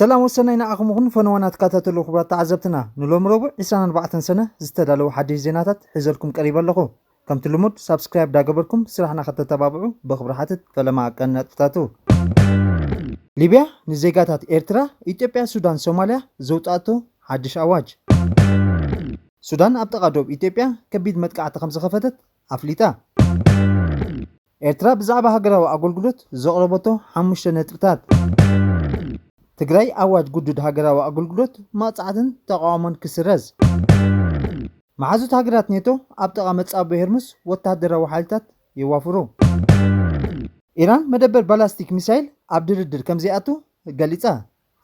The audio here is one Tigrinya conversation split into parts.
ሰላም ወሰናይ ንዓኹም ይኹን፣ ፈነዋና ትከታተሉ ክቡራት ተዓዘብትና። ንሎሚ ረቡዕ ዕስራን ኣርባዕተን ሰነ ዝተዳለዉ ሓድሽ ዜናታት ሒዘልኩም ቀሪበ ኣለኹ። ከምቲ ልሙድ ሳብስክራይብ ዳገበርኩም ስራሕና ከተተባብዑ ብኽብሪ ሓትት። ፈለማ ቀን ነጥብታቱ። ሊብያ ንዜጋታት ኤርትራ፣ ኢትዮጵያ፣ ሱዳን፣ ሶማልያ ዘውጻእቶ ሓድሽ ኣዋጅ። ሱዳን ኣብ ጥቓ ዶብ ኢትዮጵያ ከቢድ መጥቃዕቲ ከም ዝኸፈተት ኣፍሊጣ። ኤርትራ ብዛዕባ ሃገራዊ ኣገልግሎት ዘቕረበቶ ሓሙሽተ ነጥብታት። ትግራይ ኣዋጅ ግዱድ ሃገራዊ ኣገልግሎት፣ መቕጻዕትን ተቓውሞን ክስረዝ። መሓዙት ሃገራት ኔቶ ኣብ ጥቓ መጻብቦ ሄርሙስ ወተሃደራዊ ሓይልታት የዋፍሩ። ኢራን መደበር ባላስቲክ ሚሳይል ኣብ ድርድር ከም ዘይኣቱ ገሊጻ።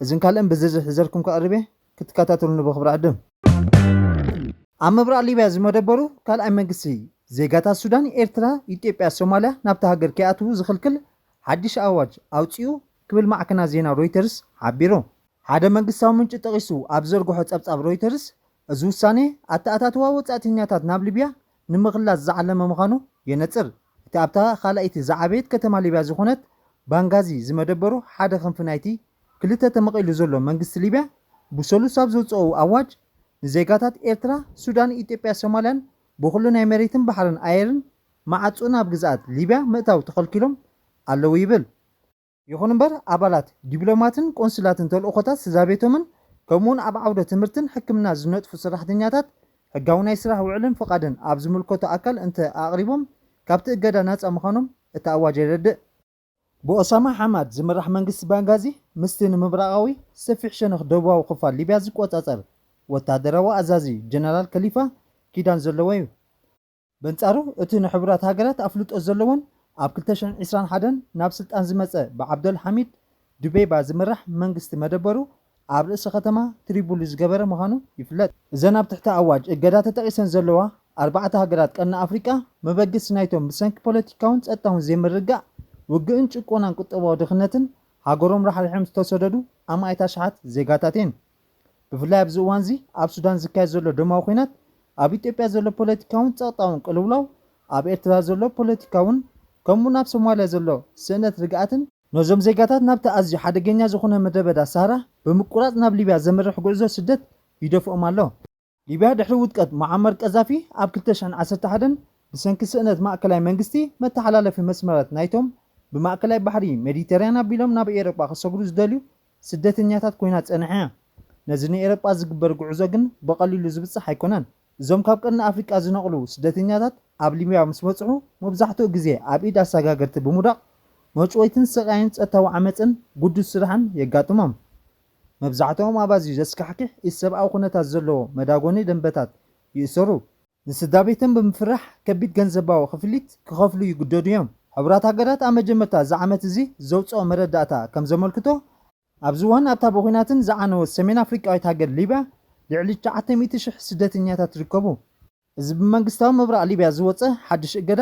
እዝን ካልእን ብዝርዝር ሒዘልኩም ክቐርብ እየ፣ ክትከታተሉኒ ብኽብሪ ዕድም። ኣብ ምብራቕ ሊብያ ዝመደበሩ ካልኣይ መንግስቲ፣ ዜጋታት ሱዳን፣ ኤርትራ፣ ኢትዮጵያ፣ ሶማልያ ናብታ ሃገር ከይኣትዉ ዝኽልክል ሓድሽ ኣዋጅ ኣውጺኡ ክብል ማዕከና ዜና ሮይተርስ ሓቢሩ። ሓደ መንግስታዊ ምንጪ ጠቒሱ ኣብ ዘርግሖ ጸብጻብ ሮይተርስ፣ እዚ ውሳኔ ኣተኣታትዋ ወጻእተኛታት ናብ ሊብያ ንምኽላስ ዝዓለመ ምዃኑ የነጽር። እቲ ኣብታ ካልኣይቲ ዝዓበየት ከተማ ሊብያ ዝኾነት ባንጋዚ ዝመደበሩ ሓደ ክንፊ ናይቲ ክልተ ተመቒሉ ዘሎ መንግስቲ ሊብያ፣ ብሰሉስ ኣብ ዘውጽኦ ኣዋጅ፣ ንዜጋታት ኤርትራ፣ ሱዳን፣ ኢትዮጵያ፣ ሶማልያን ብኹሉ ናይ መሬትን ባሕርን ኣየርን መዓጹ ናብ ግዝኣት ሊብያ ምእታው ተኸልኪሎም ኣለዉ ይብል። ይኹን እምበር፣ ኣባላት ዲፕሎማትን ቆንስላትን ተልእኾታት ስድራ ቤቶምን፣ ከምኡውን ኣብ ዓውደ ትምህርትን ሕክምና ዝነጥፉ ሰራሕተኛታት፣ ሕጋዊ ናይ ስራሕ ውዕልን ፍቓድን ኣብ ዝምልከቶ ኣካል እንተ ኣቕሪቦም፣ ካብቲ እገዳ ናጻ ምዃኖም እቲ ኣዋጅ የረድእ። ብኦሳማ ሓማድ ዝምራሕ መንግስቲ ባንጋዚ፣ ምስቲ ንምብራቓዊ ሰፊሕ ሸነኽ ደቡባዊ ክፋል ሊብያ ዝቆጻጸር ወተሃደራዊ ኣዛዚ ጀነራል ከሊፋ ኪዳን ዘለዎ እዩ። በንጻሩ፣ እቲ ንሕቡራት ሃገራት ኣፍልጦ ዘለዎን ኣብ ክልተ ሽሕን ዕስራን ሓደን ናብ ስልጣን ዝመጸ ብዓብደል ሓሚድ ዱቤባ ዝምራሕ መንግስቲ መደበሩ ኣብ ርእሲ ከተማ ትሪቡሊ ዝገበረ ምዃኑ ይፍለጥ። እዘን ኣብ ትሕቲ ኣዋጅ እገዳ ተጠቒሰን ዘለዋ ኣርባዕተ ሃገራት ቀርኒ ኣፍሪቃ፣ መበገሲ ናይቶም ብሰንኪ ፖለቲካውን ጸጥታውን ዘይምርግጋእ፣ ውግእን ጭቆናን ቁጠባዊ ድኽነትን ሃገሮም ራሕሪሖም ዝተሰደዱ ኣማኢት ኣሽሓት ዜጋታት እየን። ብፍላይ ኣብዚ እዋንዚ ኣብ ሱዳን ዝካየድ ዘሎ ደማዊ ኲናት፣ ኣብ ኢትዮጵያ ዘሎ ፖለቲካውን ጸጥታውን ቅልውላው፣ ኣብ ኤርትራ ዘሎ ፖለቲካውን፣ ከምኡውን ኣብ ሶማልያ ዘሎ ስእነት ርግኣትን፣ ነዞም ዜጋታት ናብቲ ኣዝዩ ሓደገኛ ዝኾነ ምድረ በዳ ሳህራ ብምቁራጽ ናብ ሊብያ ዘምርሕ ጉዕዞ ስደት ይደፍኦም ኣሎ። ሊብያ ድሕሪ ውድቀት ሙዓመር ቀዛፊ ኣብ ክልተ ሽሕን ዓሰርተ ሓደን ብሰንኪ ስእነት ማእከላይ መንግስቲ፣ መተሓላለፊ መስመራት ናይቶም ብማእከላይ ባሕሪ ሜዲተርያን ኣቢሎም ናብ ኤውሮጳ ክሰግሩ ዝደልዩ ስደተኛታት ኮይና ጸኒሓ እያ። ነዚ ንኤውሮጳ ዝግበር ጉዕዞ ግን ብቐሊሉ ዝብጻሕ ኣይኮነን። እዞም ካብ ቀርኒ ኣፍሪቃ ዝነቕሉ ስደተኛታት ኣብ ሊብያ ምስ በጽሑ፣ መብዛሕትኡ ግዜ ኣብ ኢድ ኣሰጋገርቲ ብምውዳቕ፣ መጭወይትን ስቓይን ጸጥታዊ ዓመጽን ግዱድ ስራሕን የጋጥሞም። መብዛሕትኦም ኣብ ኣዝዩ ዘስካሕክሕ ኢሰብኣዊ ኩነታት ዘለዎ መዳጎኒ ደንበታት ይእሰሩ። ንስድራ ቤቶም ብምፍራሕ ከቢድ ገንዘባዊ ክፍሊት ክኸፍሉ ይግደዱ እዮም። ሕቡራት ሃገራት ኣብ መጀመርታ እዚ ዓመት እዚ ዘውጽኦ መረዳእታ ከም ዘመልክቶ፣ ኣብዚ እዋን ኣብታ ብኲናትን ዝዓነወት ሰሜን ኣፍሪቃዊት ሃገር ሊብያ ልዕሊ ትሽዓተ ሚእቲ ሽሕ ስደተኛታት ይርከቡ። እዚ ብመንግስታዊ ምብራቕ ሊብያ ዝወጸ ሓድሽ እገዳ፣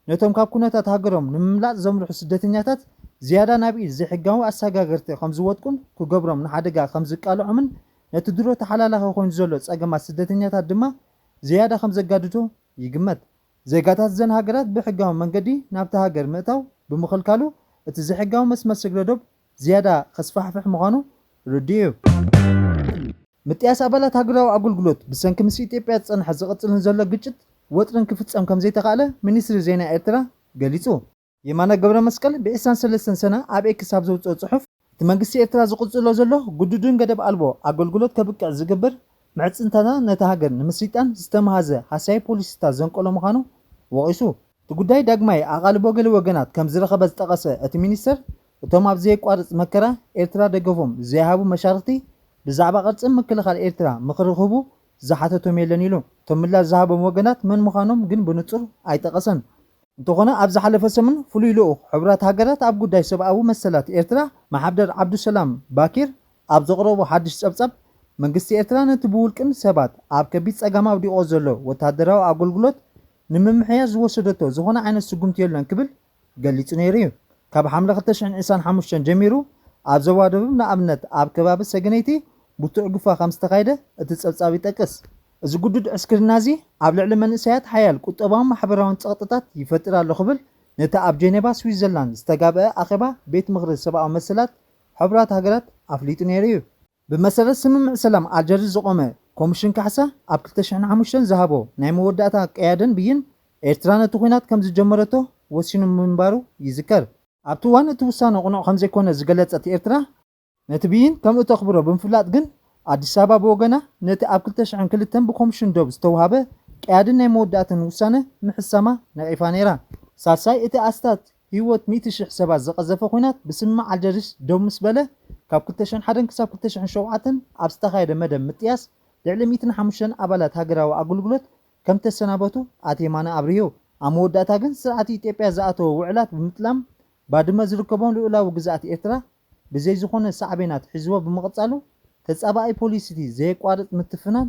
ነቶም ካብ ኩነታት ሃገሮም ንምምላጥ ዘምርሑ ስደተኛታት ዝያዳ ናብ ኢድ ዘይሕጋዊ ኣሰጋገርቲ ከም ዝወድቁን ክገብሮም ንሓደጋ ከም ዝቃልዖምን፣ ነቲ ድሮ ተሓላላኺ ኮይኑ ዘሎ ጸገማት ስደተኛታት ድማ ዝያዳ ከም ዘጋድዶ ይግመት። ዜጋታት እዘን ሃገራት ብሕጋዊ መንገዲ ናብታ ሃገር ምእታው ብምኽልካሉ፣ እቲ ዘይሕጋዊ መስመር ስግረ ዶብ ዝያዳ ከስፋሕፍሕ ምዃኑ ርዱእ እዩ። ምጥያስ ኣባላት ሃገራዊ ኣገልግሎት ብሰንኪ ምስ ኢትዮጵያ ዝጸንሐ ዝቕጽልን ዘሎ ግጭት ወጥርን ክፍጸም ከም ዘይተኻእለ ሚኒስትሪ ዜና ኤርትራ ገሊጹ። የማነ ገብረ መስቀል ብ ዕስራን ሰለስተን ሰነ ኣብ ኤክስ ኣብ ዘውጽኦ ጽሑፍ፣ እቲ መንግስቲ ኤርትራ ዝቕጽሎ ዘሎ ግዱድን ገደብ ኣልቦ ኣገልግሎት ከብቅዕ ዝገብር ምዕጽንታና ነታ ሃገር ንምስይጣን ዝተመሃዘ ሃሳዪ ፖሊሲታት ዘንቀሎ ምዃኑ ወቒሱ። እቲ ጉዳይ ዳግማይ ኣቓልቦ ገለ ወገናት ከም ዝረኸበ ዝጠቐሰ እቲ ሚኒስተር፣ እቶም ኣብ ዘየቋርጽ መከራ ኤርትራ ደገፎም ዘይሃቡ መሻርኽቲ ብዛዕባ ቅርጽን ምክልኻል ኤርትራ ምኽሪ ክህቡ ዝሓተቶም የለን ኢሉ። እቶም ምላሽ ዝሃቦም ወገናት መን ምዃኖም ግን ብንጹር ኣይጠቐሰን። እንተኾነ፣ ኣብ ዝሓለፈ ሰሙን ፍሉይ ልኡኽ ሕቡራት ሃገራት ኣብ ጉዳይ ሰብኣዊ መሰላት ኤርትራ ማሕደር ዓብዱሰላም ባኪር ኣብ ዘቕረቦ ሓድሽ ጸብጻብ፣ መንግስቲ ኤርትራ ነቲ ብውልቅን ሰባት ኣብ ከቢድ ጸገም ኣውዲቖ ዘሎ ወተሃደራዊ ኣገልግሎት ንምምሕያሽ ዝወሰደቶ ዝኾነ ዓይነት ስጉምቲ የለን ክብል ገሊጹ ነይሩ እዩ። ካብ ሓምለ ክልተ ሽሕን ዕስራን ሓሙሽተን ጀሚሩ ኣብ ዞባ ደቡብ፣ ንኣብነት ኣብ ከባቢ ሰገነይቲ ብርቱዕ ግፋ ከም ዝተኻየደ እቲ ጸብጻብ ይጠቅስ። እዚ ግዱድ ዕስክርና እዚ ኣብ ልዕሊ መንእሰያት ሓያል ቁጠባውን ማሕበራውን ጸቕጥታት ይፈጥር ኣሎ ክብል ነቲ ኣብ ጄኔቫ ስዊዘርላንድ ዝተጋብአ ኣኼባ ቤት ምኽሪ ሰብኣዊ መሰላት ሕቡራት ሃገራት ኣፍሊጡ ነይሩ እዩ። ብመሰረት ስምምዕ ሰላም ኣልጀርስ ዝቖመ ኮሚሽን ካሕሳ ኣብ ክልተ ሽሕን ሓሙሽተን ዝሃቦ ናይ መወዳእታ ቀያድን ብይን ኤርትራ ነቲ ኲናት ከም ዝጀመረቶ ወሲኑ ምንባሩ ይዝከር። ኣብቲ እዋን እቲ ውሳነ ቅኑዕ ከም ዘይኮነ ዝገለጸት ኤርትራ ነቲ ብይን ከም እተኽብሮ ብምፍላጥ ግን ኣዲስ ኣበባ ብወገና ነቲ ኣብ ክልተ ሽሕን ክልተን ብኮሚሽን ዶብ ዝተውሃበ ቀያድን ናይ መወዳእታን ውሳነ ምሕሳማ ነቒፋ ነይራ። ሳልሳይ እቲ ኣስታት ህይወት ሚእቲ ሽሕ ሰባት ዝቐዘፈ ኲናት ብስምምዕ ኣልጀርስ ደው ምስ በለ ካብ ክልተ ሽሕን ሓደን ክሳብ ክልተ ሽሕን ሸውዓተን ኣብ ዝተኻየደ መደብ ምጥያስ ልዕሊ ሚእትን ሓሙሽተን ኣባላት ሃገራዊ ኣገልግሎት ከም ተሰናበቱ ኣቶ የማነ ኣብሪሁ። ኣብ መወዳእታ ግን ስርዓት ኢትዮጵያ ዝኣተዎ ውዕላት ብምጥላም ባድመ ዝርከቦም ልኡላዊ ግዝኣት ኤርትራ ብዘይ ዝኾነ ሳዕቤናት ሒዝዎ ብምቕጻሉ ተጻባኣይ ፖሊሲቲ ዘየቋርጽ ምትፍናን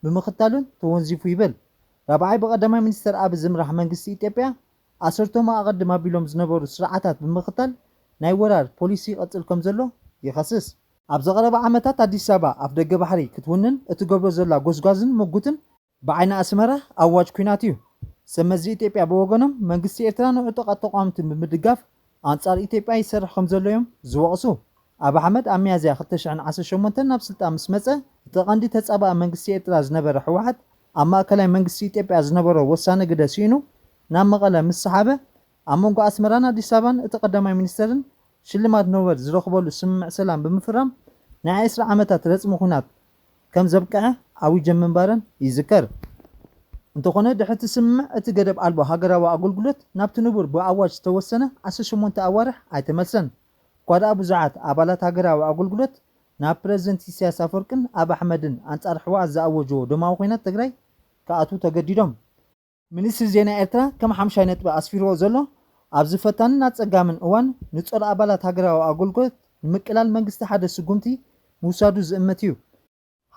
ብምኽታሉን ተወንዚፉ ይብል። ራብዓይ ብቐዳማይ ሚኒስተር ኣቢ ዝምራሕ መንግስቲ ኢትዮጵያ ኣሰርቶም ኣቐድም ኣቢሎም ዝነበሩ ስርዓታት ብምኽታል ናይ ወራር ፖሊሲ ይቐጽል ከም ዘሎ ይኸስስ። ኣብ ዝቐረባ ዓመታት ኣዲስ ኣበባ ኣፍ ደገ ባሕሪ ክትውንን እትገብሮ ዘላ ጎስጓዝን ምጉትን ብዓይኒ ኣስመራ ኣዋጅ ኲናት እዩ። ሰብ መዚ ኢትዮጵያ ብወገኖም መንግስቲ ኤርትራ ንዕጡቓት ተቓወምቲ ብምድጋፍ ኣንጻር ኢትዮጵያ ይሰርሕ ከም ዘሎ እዮም ዝወቕሱ። ኣብ ኣሕመድ ኣብ ሚያዝያ ክልተ ሽሕን ዓሰርተ ሸሞንተን ናብ ስልጣን ምስ መጸ እቲ ቀንዲ ተጻባኢ መንግስቲ ኤርትራ ዝነበረ ህወሓት ኣብ ማእከላይ መንግስቲ ኢትዮጵያ ዝነበሮ ወሳኒ ግደ ስኢኑ ናብ መቐለ ምስ ሰሓበ ኣብ መንጎ ኣስመራን ኣዲስ ኣበባን እቲ ቀዳማይ ሚኒስተርን ሽልማት ኖበል ዝረኽበሉ ስምምዕ ሰላም ብምፍራም ናይ ዕስራ ዓመታት ረጽሚ ኲናት ከም ዘብቅዐ ኣዊጀን ምንባረን ይዝከር። እንተኾነ ድሕሪ እቲ ስምምዕ እቲ ገደብ ኣልቦ ሃገራዊ ኣገልግሎት ናብቲ ንቡር ብኣዋጅ ዝተወሰነ ዓሰርተ ሸሞንተ ኣዋርሕ ኣይተመልሰን። እኳ ደኣ ብዙሓት ኣባላት ሃገራዊ ኣገልግሎት ናብ ፕረዚደንት ኢሳያስ ኣፈወርቅን ኣብ ኣሕመድን ኣንጻር ህወሓት ዝኣወጅዎ ደማዊ ኲናት ትግራይ ክኣትዉ ተገዲዶም። ሚኒስትሪ ዜና ኤርትራ ከም ሓምሻይ ነጥቢ ኣስፊርዎ ዘሎ ኣብዚ ፈታንን ኣጸጋምን እዋን ንጾር ኣባላት ሃገራዊ ኣገልግሎት ንምቅላል መንግስቲ ሓደ ስጉምቲ ምውሳዱ ዝእመት እዩ።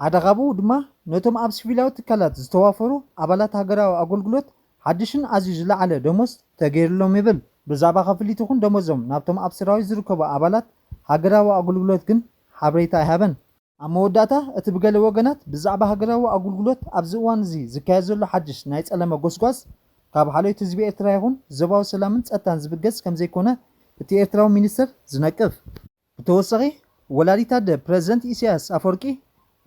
ሓደ ካብኡ ድማ ነቶም ኣብ ሲቪላዊ ትካላት ዝተዋፈሩ ኣባላት ሃገራዊ ኣገልግሎት ሓድሽን ኣዝዩ ዝለዓለ ደሞዝ ተገይርሎም ይብል። ብዛዕባ ክፍሊት ይኹን ደሞዞም ናብቶም ኣብ ሰራዊት ዝርከቡ ኣባላት ሃገራዊ ኣገልግሎት ግን ሓበሬታ ኣይሃበን። ኣብ መወዳእታ እቲ ብገለ ወገናት ብዛዕባ ሃገራዊ ኣገልግሎት ኣብዚ እዋን እዚ ዝካየድ ዘሎ ሓድሽ ናይ ጸለመ ጎስጓስ ካብ ሓልዮት ህዝቢ ኤርትራ ይኹን ዞባዊ ሰላምን ጸጥታን ዝብገስ ከም ዘይኮነ እቲ ኤርትራዊ ሚኒስተር ዝነቅፍ። ብተወሳኺ ወላዲት ኣደ ፕረዚደንት ኢሳያስ ኣፈወርቂ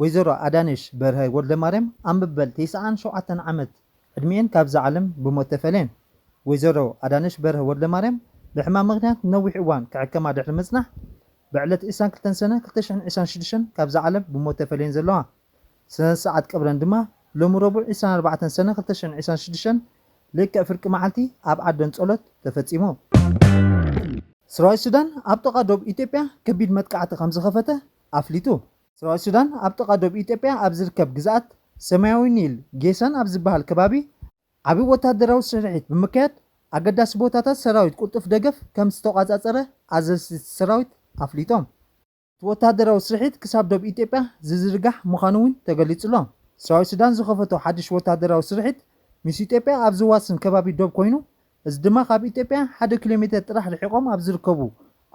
ወይዘሮ ኣዳነሽ በርሀ ወልደማርያም ኣብ መበል ተስዓን ሸውዓተን ዓመት ዕድሚኤን ካብዛ ዓለም ብሞት ተፈልየን። ወይዘሮ ኣዳነሽ በርሀ ወልደማርያም ብሕማም ምኽንያት ነዊሕ እዋን ክሕከማ ድሕሪ ምጽናሕ ብዕለት ዕስራን ክልተን ሰነ ክልተ ሽሕን ዕስራን ሽዱሽተን ካብዛ ዓለም ብሞት ተፈልየን ዘለዋ። ስነ ስርዓት ቀብረን ድማ ሎሚ ረቡዕ ዕስራን ኣርባዕተን ሰነ ክልተ ሽሕን ዕስራን ሽዱሽተን ልክዕ ፍርቂ መዓልቲ ኣብ ዓደን ጸሎት ተፈጺሙ። ሰራዊት ሱዳን ኣብ ጥቓ ዶብ ኢትዮጵያ ከቢድ መጥቃዕቲ ከም ዝኸፈተ ኣፍሊጡ። ሰራዊት ሱዳን ኣብ ጥቓ ዶብ ኢትዮጵያ ኣብ ዝርከብ ግዝኣት ሰማያዊ ኒል ጌሳን ኣብ ዝበሃል ከባቢ ዓቢ ወታደራዊ ስርሒት ብምክያድ ኣገዳሲ ቦታታት ሰራዊት ቅልጡፍ ደገፍ ከም ዝተቋጻጸረ ኣዘዝቲ ሰራዊት ኣፍሊጦም። እቲ ወታደራዊ ስርሒት ክሳብ ዶብ ኢትዮጵያ ዝዝርጋሕ ምዃኑ እውን ተገሊጹ ኣሎ። ሰራዊት ሱዳን ዝኸፈቶ ሓድሽ ወታደራዊ ስርሒት ምስ ኢትዮጵያ ኣብ ዝዋስን ከባቢ ዶብ ኮይኑ፣ እዚ ድማ ካብ ኢትዮጵያ ሓደ ኪሎ ሜተር ጥራሕ ርሒቖም ኣብ ዝርከቡ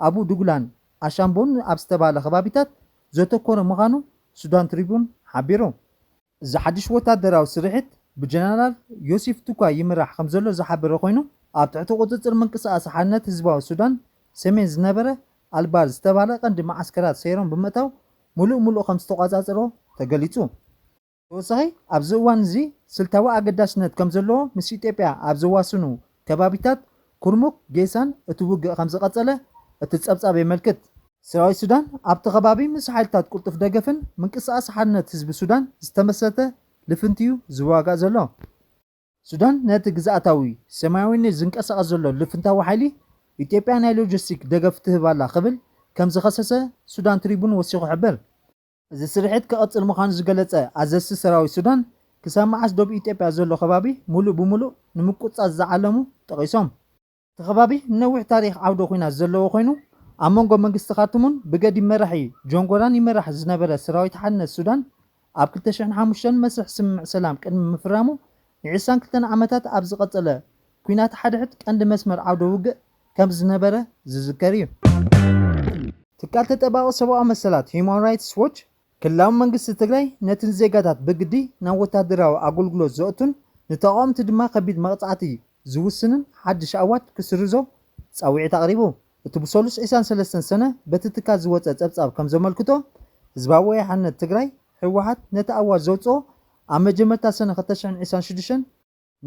ኣቡ ዱጉላን ኣሻምቦን ኣብ ዝተባህለ ከባቢታት ዘተኮረ ምዃኑ ሱዳን ትሪቡን ሓቢሩ። እዚ ሓድሽ ወታደራዊ ስርሒት ብጀነራል ዮሲፍ ቱኳ ይምራሕ ከም ዘሎ ዝሓበረ ኮይኑ፣ ኣብ ትሕቲ ቁጽጽር ምንቅስቓስ ሓርነት ህዝባዊ ሱዳን ሰሜን ዝነበረ ኣልባር ዝተባህለ ቀንዲ መዓስከራት ሰይሮም ብምእታው፣ ምሉእ ምሉእ ከም ዝተቋጻጸሮ ተገሊጹ። ተወሳኺ፣ ኣብዚ እዋን እዚ ስልታዊ ኣገዳስነት ከም ዘለዎ ምስ ኢትዮጵያ ኣብ ዘዋስኑ ከባቢታት ኩርሙክ፣ ጌሳን እቲ ውግእ ከም ዝቐጸለ እቲ ጸብጻብ የመልክት። ሰራዊት ሱዳን ኣብቲ ከባቢ ምስ ሓይልታት ቅልጡፍ ደገፍን ምንቅስቓስ ሓርነት ህዝቢ ሱዳን ዝተመስረተ ልፍንቲ እዩ ዝዋጋእ ዘሎ። ሱዳን ነቲ ግዝኣታዊ ሰማያዊ ኒል ዝንቀሳቐስ ዘሎ ልፍንታዊ ሓይሊ ኢትዮጵያ ናይ ሎጂስቲክ ደገፍ ትህብ ኣላ ክብል ከም ዝኸሰሰ ሱዳን ትሪቡን ወሲኹ ይሕብር። እዚ ስርሒት ክቐጽል ምዃኑ ዝገለጸ ኣዘዝቲ ሰራዊት ሱዳን፣ ክሳብ መዓስ ዶብ ኢትዮጵያ ዘሎ ከባቢ ሙሉእ ብሙሉእ ንምቁጽጻር ዝዓለሙ ጠቒሶም። እቲ ከባቢ ነዊሕ ታሪኽ ዓውደ ኲናት ዘለዎ ኮይኑ፣ ኣብ መንጎ መንግስቲ ካርቱምን ብገዲም መራሒ ጆን ጎራን ይመራሕ ዝነበረ ሰራዊት ሓርነት ሱዳን፣ ኣብ ክልተ ሽሕን ሓሙሽተን መስርሕ ስምምዕ ሰላም ቅድሚ ምፍራሙ ንዕስራን ክልተን ዓመታት ኣብ ዝቐጸለ ኲናት ሓድሕድ ቀንዲ መስመር ዓውደ ውግእ ከም ዝነበረ ዝዝከር እዩ። ትካል ተጠባቂ ሰብኣዊ መሰላት ሂዩማን ራይትስ ዎች፣ ክልላዊ መንግስቲ ትግራይ ነቲ ንዜጋታት ብግዲ ናብ ወታደራዊ ኣገልግሎት ዘእቱን ንተቓወምቲ ድማ ከቢድ መቕጻዕቲ ዝውስንን ሓድሽ ኣዋጅ ክስርዞ ጻውዒት ኣቕሪቡ። እቲ ብሰሉስ ዕስራን ሰለስተን ሰነ በቲ ትካል ዝወጸ ጸብጻብ ከም ዘመልክቶ፣ ህዝባዊ ወያነ ሓርነት ትግራይ፣ ህወሓት፣ ነቲ ኣዋጅ ዘውጽኦ ኣብ መጀመርታ ሰነ ክልተ ሽሕን ዕስራን ሽዱሽተን፣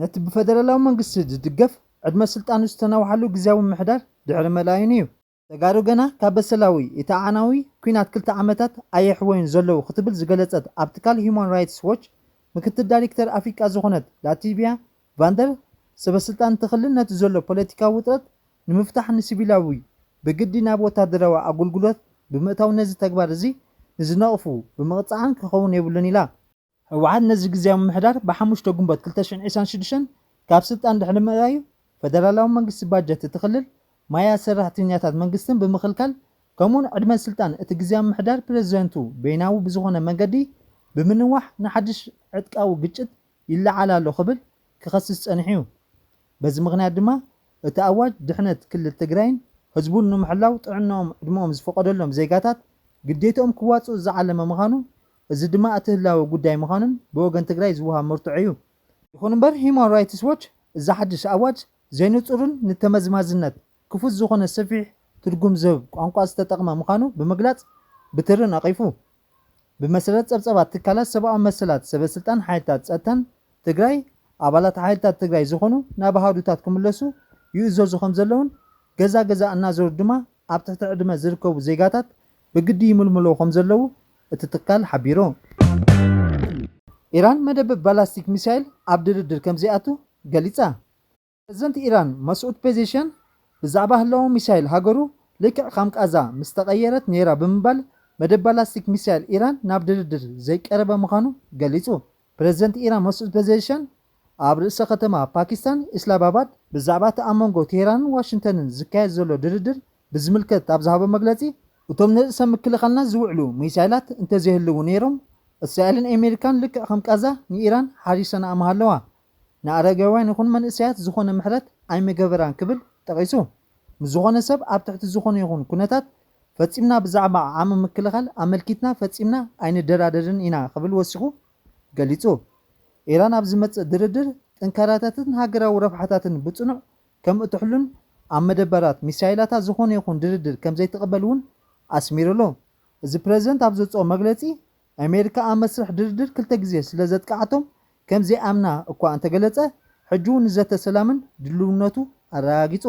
ነቲ ብፈደራላዊ መንግስቲ ዝድገፍ ዕድመ ስልጣኑ ዝተናውሓሉ ግዝያዊ ምምሕዳር ድሕሪ ምርኣዩን እዩ። ተጋሩ ገና ካብ በሰላዊ እቲ ኣዕናዊ ኲናት ክልተ ዓመታት ኣየሕወዩን ዘለዉ ክትብል ዝገለጸት ኣብ ትካል ሂዩማን ራይትስ ዎች ምክትል ዳይሬክተር ኣፍሪቃ ዝኾነት ላቲቪያ ቫንደር፣ ሰበ ስልጣን እቲ ክልል ነቲ ዘሎ ፖለቲካዊ ውጥረት ንምፍታሕ ንሲቪላዊ ብግዲ ናብ ወታደራዊ ኣገልግሎት ብምእታው ነዚ ተግባር እዚ ንዝነቕፉ ብምቕጻዕን ክኸውን የብሉን ኢላ። ህወሓት ነዚ ግዝያዊ ምምሕዳር ብሓሙሽተ ግንቦት ክልተ ሽሕን ዕስራን ሽዱሽተን ካብ ስልጣን ድሕሪ ምእራዩ፣ ፈደራላዊ መንግስቲ ባጀት እቲ ክልል፣ ማያ ሰራሕተኛታት መንግስትን ብምኽልካል፣ ከምኡውን ዕድመ ስልጣን እቲ ግዝያዊ ምምሕዳር ፕረዚደንቱ በይናዊ ብዝኾነ መንገዲ ብምንዋሕ ንሓድሽ ዕጥቃዊ ግጭት ይለዓል ኣሎ ክብል ክኸስስ ጸኒሑ እዩ። በዚ ምኽንያት ድማ እቲ ኣዋጅ ድሕነት ክልል ትግራይን ህዝቡን ንምሕላው ጥዕናኦም ዕድመኦም ዝፈቐደሎም ዜጋታት ግዴትኦም ክዋፅኡ ዝዓለመ ምዃኑ፣ እዚ ድማ እቲ ህላወ ጉዳይ ምዃኑን ብወገን ትግራይ ዝወሃብ መርትዖ እዩ። ይኹን እምበር ሂዩማን ራይትስ ዎች እዚ ሓድሽ ኣዋጅ ዘይንጹርን ንተመዝማዝነት ክፉት ዝኾነ ሰፊሕ ትርጉም ዝህብ ቋንቋ ዝተጠቕመ ምዃኑ ብምግላጽ ብትሪ ነቒፉ። ብመሰረት ጸብጸባት ትካላት ሰብኣዊ መሰላት ሰበ ስልጣን ሓይልታት ጸጥታን ትግራይ ኣባላት ሓይልታት ትግራይ ዝኾኑ ናብ ኣሃዱታት ክምለሱ ይእዘዙ ከም ዘለውን ገዛ ገዛ እናዞሩ ድማ ኣብ ትሕቲ ዕድመ ዝርከቡ ዜጋታት ብግዲ ይምልምሉ ከም ዘለዉ እቲ ትካል ሓቢሩ። ኢራን መደብ ባላስቲክ ሚሳይል ኣብ ድርድር ከም ዘይኣቱ ገሊጻ። ፕረዚደንት ኢራን መስዑድ ፔዜሽያን ብዛዕባ ህላወ ሚሳይል ሃገሩ ልክዕ ከም ቃዛ ምስ ተቐየረት ነይራ ብምባል መደብ ባላስቲክ ሚሳይል ኢራን ናብ ድርድር ዘይቀረበ ምዃኑ ገሊጹ። ፕረዚደንት ኢራን መስዑድ ፔዜሽያን ኣብ ርእሰ ከተማ ፓኪስታን ኢስላማባድ ብዛዕባ እቲ ኣብ መንጎ ቴህራንን ዋሽንግተንን ዝካየድ ዘሎ ድርድር ብዝምልከት ኣብ ዝሃቦ መግለጺ፣ እቶም ንርእሰ ምክልኻልና ዝውዕሉ ሚሳይላት እንተዘይህልዉ ነይሮም፣ እስራኤልን ኣሜሪካን ልክዕ ከም ቃዛ ንኢራን ሓሪሰንኣ ምሃለዋ። ንኣረጋውያን ይኹን መንእሰያት ዝኾነ ምሕረት ኣይምገበራን ክብል ጠቒሱ። ምስ ዝኾነ ሰብ ኣብ ትሕቲ ዝኾነ ይኹን ኩነታት ፈጺምና ብዛዕባ ዓቕሚ ምክልኻል ኣመልኪትና ፈጺምና ኣይንደራደርን ኢና ክብል ወሲኹ ገሊጹ። ኢራን ኣብ ዝመጽእ ድርድር ጥንካረታትን ሃገራዊ ረብሓታትን ብጽኑዕ ከም እትሕሉን ኣብ መደበራት ሚሳይላታ ዝኾነ ይኹን ድርድር ከም ዘይትቕበል እውን ኣስሚሩሉ። እዚ ፕረዚደንት ኣብ ዘውጽኦ መግለጺ፣ ኣሜሪካ ኣብ መስርሕ ድርድር ክልተ ግዜ ስለ ዘጥቃዓቶም ከም ዘይኣምና እኳ እንተገለጸ፣ ሕጂ እውን ንዘተ ሰላምን ድልውነቱ ኣረጋጊጹ።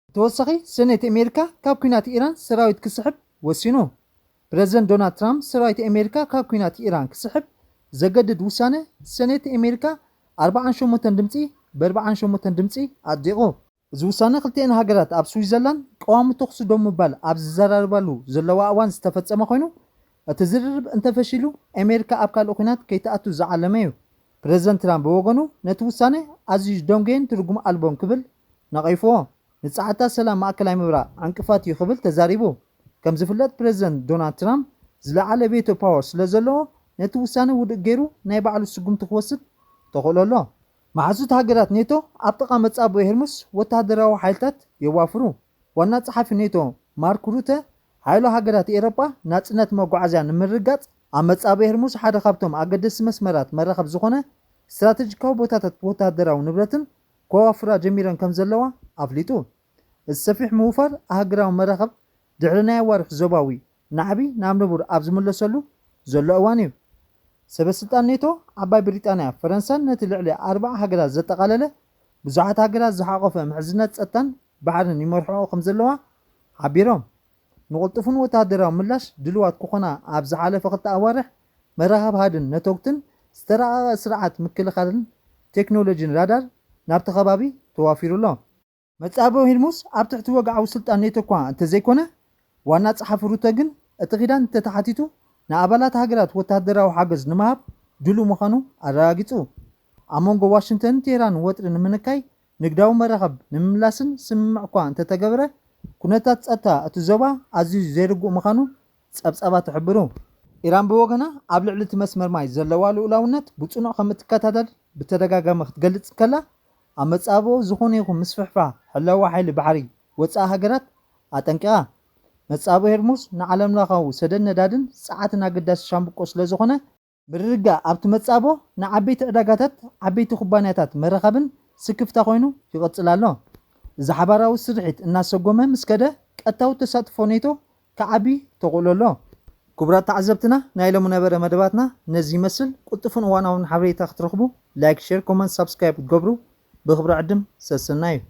ብተወሳኺ፣ ሰኔት ኣሜሪካ ካብ ኲናት ኢራን ሰራዊት ክስሕብ ወሲኑ። ፕረዚደንት ዶናልድ ትራምፕ ሰራዊት ኣሜሪካ ካብ ኲናት ኢራን ክስሕብ ዘገድድ ውሳነ ሰኔት ኣሜሪካ ኣርብዓን ሸሞንተን ድምጺ ብ ኣርብዓን ሸሞንተን ድምጺ ኣጽዲቑ። እዚ ውሳነ ክልቲኤን ሃገራት ኣብ ስዊዘርላንድ ቀዋሚ ተኹሲ ደው ምባል ኣብ ዝዘራረባሉ ዘለዋ እዋን ዝተፈጸመ ኮይኑ፣ እቲ ዝርርብ እንተፈሺሉ ኣሜሪካ ኣብ ካልእ ኲናት ከይትኣቱ ዝዓለመ እዩ። ፕረዚደንት ትራምፕ ብወገኑ ነቲ ውሳነ ኣዝዩ ዝደንጎየን ትርጉም ኣልቦን ክብል ነቒፍዎ። ንጸዓታ ሰላም ማእከላይ ምብራቕ ዕንቅፋት እዩ ክብል ተዛሪቡ። ከም ዝፍለጥ ፕረዚደንት ዶናልድ ትራምፕ ዝለዓለ ቬቶ ፓወር ስለ ዘለዎ ነቲ ውሳነ ውድቅ ገይሩ ናይ ባዕሉ ስጉምቲ ክወስድ ተኽእሎ ኣሎ። መሓዙት ሃገራት ኔቶ ኣብ ጥቓ መጻብኦ ሄርሙስ ወተሃደራዊ ሓይልታት የዋፍሩ። ዋና ጸሓፊ ኔቶ ማርክ ሩተ ሓይሎ ሃገራት ኤውሮጳ ናጽነት መጓዓዝያ ንምርግጋጽ ኣብ መጻብኦ ሄርሙስ ሓደ ካብቶም ኣገደስቲ መስመራት መራኸብ ዝኾነ ስትራተጂካዊ ቦታታት ወተሃደራዊ ንብረትን ከዋፍራ ጀሚረን ከም ዘለዋ ኣፍሊጡ። እዚ ሰፊሕ ምውፋር ኣህግራዊ መራኸብ ድሕሪ ናይ ኣዋርሕ ዞባዊ ናዕቢ ናብ ንቡር ኣብ ዝምለሰሉ ዘሎ እዋን እዩ። ሰበ ስልጣን ኔቶ ዓባይ ብሪጣንያ ፈረንሳን ነቲ ልዕሊ ኣርባዓ ሃገራት ዘጠቓለለ ብዙሓት ሃገራት ዝሓቖፈ ምሕዝነት ጸጥታን ባሕርን ይመርሕኦ ከም ዘለዋ ሓቢሮም። ንቕልጡፍን ወተሃደራዊ ምላሽ ድልዋት ክኾና ኣብ ዝሓለፈ ክልተ ኣዋርሕ መራኸብ ሃድን ነተጉትን ዝተራቐቐ ስርዓት ምክልኻልን ቴክኖሎጂን ራዳር ናብቲ ከባቢ ተዋፊሩ ኣሎ። መጻብኦ ሂርሙስ ኣብ ትሕቲ ወግዓዊ ስልጣን ኔቶ እኳ እንተዘይኮነ፣ ዋና ጸሓፊ ሩተ ግን እቲ ኪዳን እንተተሓቲቱ ንኣባላት ሃገራት ወተሃደራዊ ሓገዝ ንምሃብ ድሉ ምዃኑ ኣረጋጊጹ። ኣብ መንጎ ዋሽንግተንን ቴህራንን ወጥሪ ንምንካይ ንግዳዊ መራኸብ ንምምላስን ስምምዕ እኳ እንተተገበረ፣ ኩነታት ጸጥታ እቲ ዞባ ኣዝዩ ዘይርጉእ ምዃኑ ጸብጻባት ይሕብሩ። ኢራን ብወገና ኣብ ልዕሊ እቲ መስመር ማይ ዘለዋ ልኡላውነት ብጽኑዕ ከም እትከታተል ብተደጋጋሚ ክትገልጽ እንከላ፣ ኣብ መጻብኦ ዝኾነ ይኹን ምስፍሕፋሕ ሕላዊ ሓይሊ ባሕሪ ወጻኢ ሃገራት ኣጠንቂቓ። መጻብኦ ሄርሙዝ ንዓለምለኻዊ ሰደድ ነዳድን ጸዓትን ኣገዳሲ ሻምብቆ ስለ ዝኾነ፣ ምርግጋእ ኣብቲ መጻብኦ ንዓበይቲ ዕዳጋታት፣ ዓበይቲ ኩባንያታት መራኸብን ስክፍታ ኮይኑ ይቕጽል ኣሎ። እዚ ሓባራዊ ስርሒት እናሰጎመ ምስ ከደ፣ ቀጥታዊ ተሳትፎ ኔቶ ክዓቢ ተኽእሎ ኣሎ። ክቡራት ተዓዘብትና፣ ናይ ሎሚ ነበረ መደባትና ነዚ ይመስል። ቅልጡፍን እዋናውን ሓበሬታ ክትረኽቡ ላይክ፣ ሼር፣ ኮመንት፣ ሳብስክራይብ ክትገብሩ ብኽብሪ ዕድም ሰሰና እዩ።